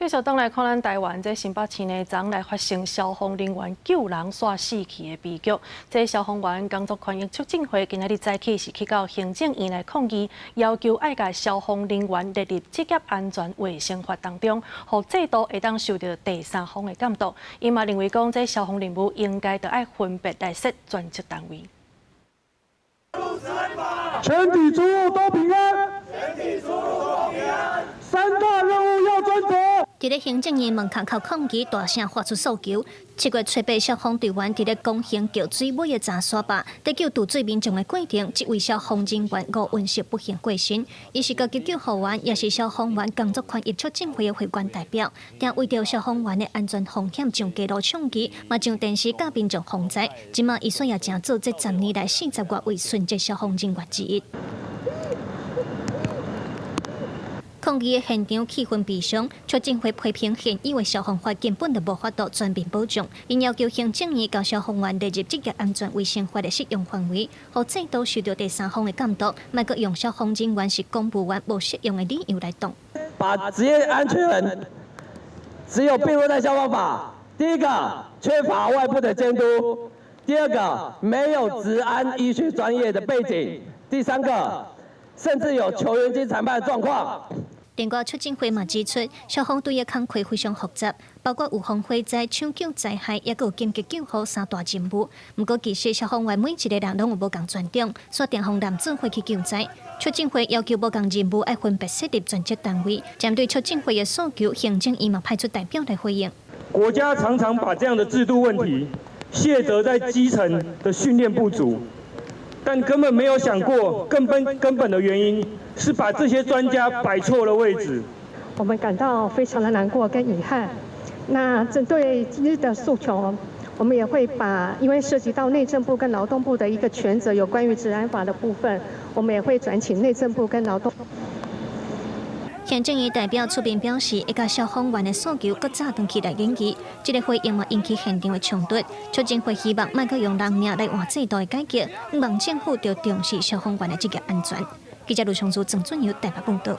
繼續轉來看咱台灣，這新北市呢，昨昏來發生消防人員救人煞死去的悲劇。這消防員工作權益促進會今仔日早起是去到行政院來抗議，要求愛共消防人員列入職業安全衛生法當中，予制度會當受著第三方的監督。𪜶嘛認為講，這消防任務應該著愛分別來設專職單位。全體出入都平安，全體出入都平安，三大任務要專責。佇咧行政院門口口抗議，大聲發出訴求。7月初八，消防隊員佇咧公興橋水尾的閘沙壩，佇救渡水民眾的過程，這位消防人員吳文石不幸過身。伊是高級救護員，也是消防員工作權益促進會的會員代表。定為著消防員的安全風險上街路倡議，嘛上電視佮民眾防災。這馬伊煞也成做這10年來40多位殉職消防人員之一。抗議的現場氣氛悲傷，促進會批評現有的消防法根本就無法度全面保障，𪜶要求行政院共消防員列入職業安全衛生法的適用範圍，予制度受著第三方的監督，莫閣用消防人員是公務員無適用的理由來擋。把職業安全只有併入在消防法，第一個缺乏外部的監督，第二個沒有職安醫學專業的背景，第三個甚至有球員兼裁判的狀況。另外，促進會嘛指出，消防隊的工課非常複雜，包括預防火災、搶救災害，抑閣有緊急救護三大任務。毋過，其實消防員每一个人攏有無仝專長，煞定予男子伙去救災。促進會要求無仝任務愛分別設立專職單位，針對促進會的訴求，行政院嘛派出代表來回應。國家常常把這樣的制度問題卸責在基層的訓練不足，但根本沒有想過根本根本的原因是把這些專家擺錯了位置。我們感到非常的難過跟遺憾。那針對今日的訴求，我們也會把，因為涉及到內政部跟勞動部的一個權責，有關於職安法的部分，我們也會轉請內政部跟勞動。行政院代表出面表示，會共消防員的訴求閣早轉去來研議。這個回應嘛引起現場的衝突。促進會希望莫閣用人命來換制度的改革，望政府著重視消防員的職業安全。記者盧松珠、鄭俊友台北報導。